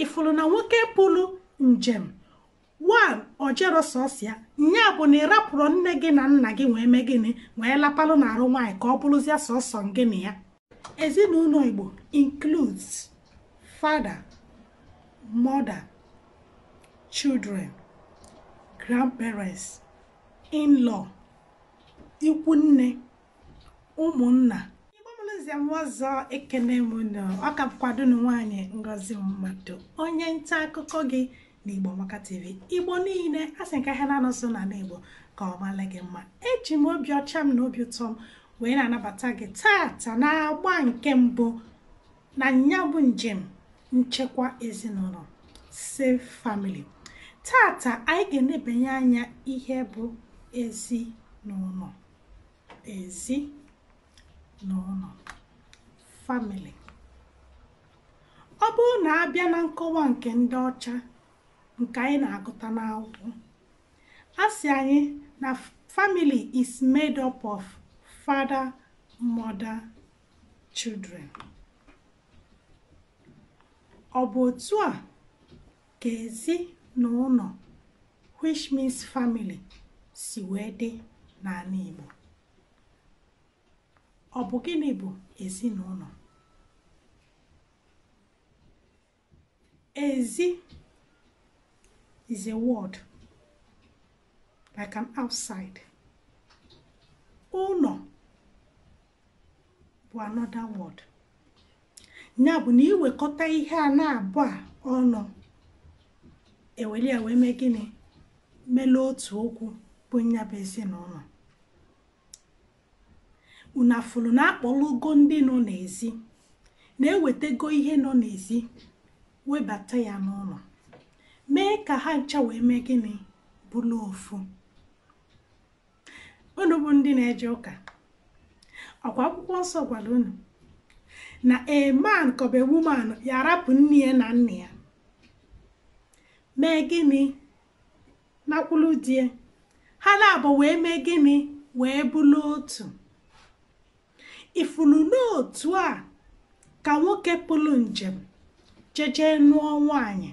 Ịfụrụ na nwoke pụrụ njem one o jero sọsọ ya, nya bụ na ị rapụrụ nne gị na nna gị wee mee gịnị, wee lapalụ n'arụ nwaanyị ka ọ bụrụzie sọsọ gị na ya. Ezinụlọ Igbo includes father, mother, children, grandparents, in-law, ikwu nne, ụmụnna. Igbo mụrụ nze m ọzọ, ekene m unu. Ọ ka bụkwa unu nwaanyị Ngozi Mmadụ, onye nta akụkọ gị na Igbo Amaka TV. Igbo niile a sị nke ahịa na-anọ so n'ala Igbo ka ọ mara gị mma. Eji m obi ọcha m na obi ụtọ m wee na-anabata gị tata na-agba nke mbụ na nya bụ njem nchekwa ezinụlọ, Save Family. Tata anyị ga-enebanye anya ihe bụ ezinụlọ, ezinụlọ, family. Ọ bụrụ na abịa na nkọwa nke ndị ọcha nke anyị na-agụta n'akwụkwọ, a sị anyị na family is made up of father, mother, children. Ọ bụ otu a ka ezinụlọ, which means family, si wee dị n'ala Igbo? Ọ bụ gịnị bụ ezinụlọ? Ezi is a word like an outside. Ụlọ bụ another word. Ya bụ na iwekọta ihe a na-abụ a ọnụ, eweli ya wee mee gịnị, melee otu okwu bụ nya bụ ezinụlọ. Unu afụlụ na akpọlụgo ndị nọ n'ezi, na-ewetego ihe nọ n'ezi webata ya n'ụlọ, mee ka ha ncha wee mee gịnị, bụlụ ofu. Unu bụ ndị na-eje ụka, ọkwa akwụkwọ nsọ gwara unu na a man ka ọ bụ a woman ya rapụ nne ya na nna ya, mee gịnị, nakwulu di ya, ha na-abụ wee mee gịnị, wee bụlụ otu. Ifulu n'otu a ka nwoke pụrụ njem jeje nụọ nwaanyị,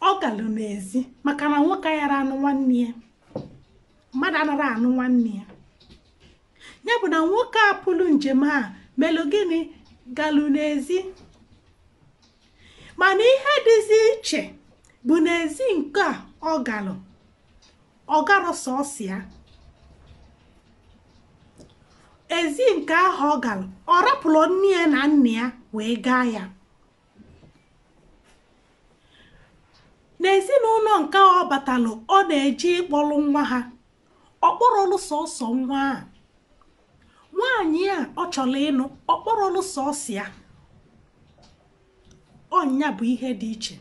ọ galụ n'ezi maka na nwoke ayara anụ nwanne ya, mmadụ anara anụ nwanne ya. Ya bụ na nwoke a pụrụ njem a melụ gịnị, galụ n'ezi. Mana ihe dịzi iche bụ n'ezi nke a ọ galụ, ọ garọ sọsọ ya. Ezi nke ahụ ọ galụ, ọ rapụrụ nne ya na nna ya wee gaa ya. N'ezinụlọ nke ọ batalụ, ọ na-eji ịkpọrọ nwa ha, ọ kpọrọlụ sọsọ nwa a. Nwaanyị a ọ chọrọ ịnụ, ọ kpọrọlụ sọsọ ya. Ọnya bụ ihe dị iche.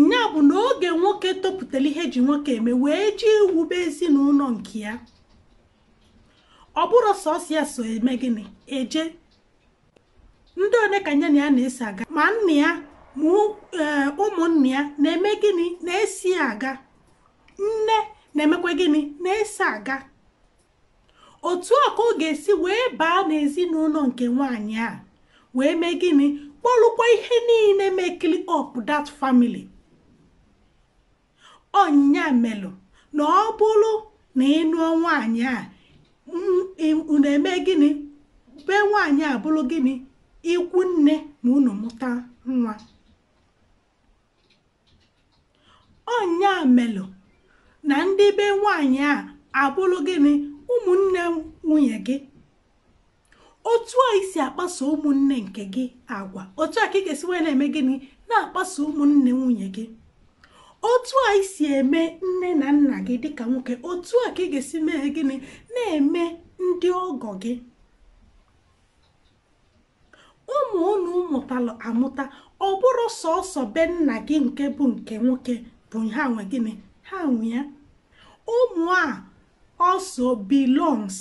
Nya bụ na oge nwoke topụtara ihe ji nwoke eme wee ji iwube ezinụlọ nke ya, ọ bụrụ sọsọ ya so eme gịnị, eje. Ndị one ka ya na ya na-esi aga, ma nna ya ma ụmụnne ya na-eme gịnị, na-esi aga. Nne na-emekwa gịnị, na-esi aga. Otu a ka ọ ga-esi wee baa n'ezinụlọ nke nwaanyị a wee mee gịnị, kpọlụkwa ihe niile mekili up that family. Ọnya melụ na ọ bụrụ na ị nụọ nwaanyị a, unu eme gịnị, be nwaanyị a bụrụ gịnị, ikwu nne ma unu mụta nwa. Ọnya melụ na ndị be nwaanyị a abụrụ gịnị, ụmụnne nwunye gị. Otu a isi akpaso ụmụnne nke gị agwa, otu a ka ị ga-esi wee na-eme gịnị, na-akpaso ụmụnne nwunye gị. Otu a isi eme nne na nna gị dịka nwoke, otu a ka ị ga-esi mee gịnị, na-eme ndị ọgọ gị. Ụmụ unu mụtalụ amụta, ọ bụrụ sọsọ be nna gị nke bụ nke nwoke bụ ha nwe gịnị, ha nwe ya. Ụmụ a also belongs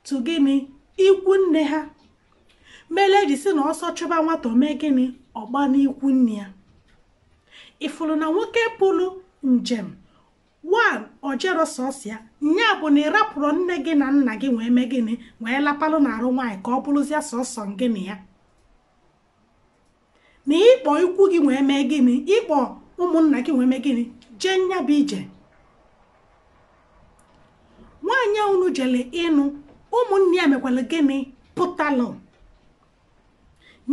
to gịnị, ikwu nne ha. Mere eji sị na ọsọ chụba nwata mee gịnị, ọgba n'ikwu nne ya. Ifulu na nwoke pụrụ njem one o jero sọsọ ya, nya bụ na ị rapụrụ nne gị na nna gị wee mee gịnị, wee lapalụ n'arụ nwaanyị ka ọ bụrụzie sọsọ gị na ya. Na ịkpọ ikwu gị wee mee gịnị, ịkpọ ụmụnna gị wee mee gịnị, jee nya bụ ije. Nwaanyị a unu jele ịnụ, ụmụnne ya mekwara gịnị, pụtalụ.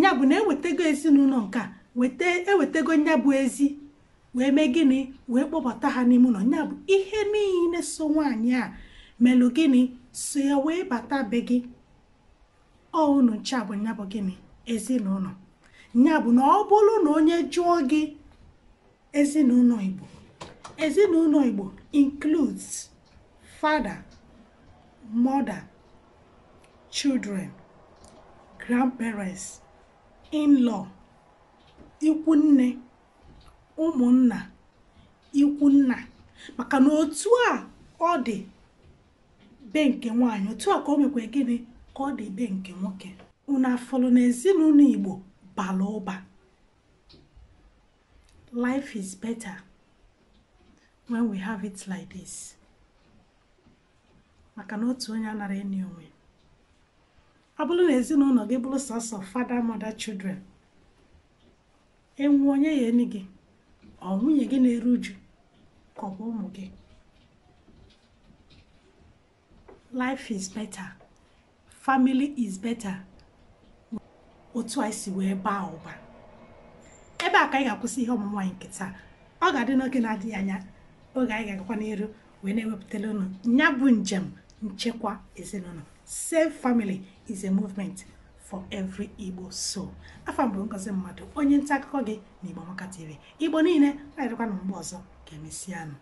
Ya bụ na ewetego ezinụlọ nke a, weta ewetego nya bụ ezi wee mee gịnị, wee kpọbata ha n'ime ụlọ. Ya bụ ihe niile so nwaanyị a melụ gịnị, so ya wee bata be gị. Ọ unu nche bụ nya bụ gịnị, ezinụlọ. Ya bụ na ọ bụrụ na onye jụọ gị ezinụlọ Igbo, ezinụlọ Igbo includes father, mother, children, grandparents, in-law, ikwu nne, ụmụnna, ikwu nna. Maka na otu a ọ dị be nke nwaanyị, otu a ka o mekwa gịnị, ka ọ dị be nke nwoke. Unu afọlụ na ezinụlọ Igbo bara ụba. Life is better when we have it like this. Maka na otu onye anara enyi onwe. Ọ bụrụ na ezinụlọ gị bụrụ sọsọ father, mother, children, enwe onye ya eni gị, ọ nwunye gị na-eru uju ka ọ bụ ụmụ gị. Life is better, family is better. Otu anyị si wee baa ụba. Ebe a ka anyị ga-akwụsị ihe ọmụmụ anyị nke taa. Ọ ga-adị n'oge na-adịghị anya, oge anyị ga-agakwa n'iru wee na-ewepụtara unu nya bụ njem nchekwa ezinụlọ. Save Family is a movement for every Igbo soul. Afa m bụ Ngozi Mmadụ, onye nta akụkọ gị na Igbo Amaka TV. Igbo niile, anyị dịkwa na mgbe ọzọ, ga-emesịanụ.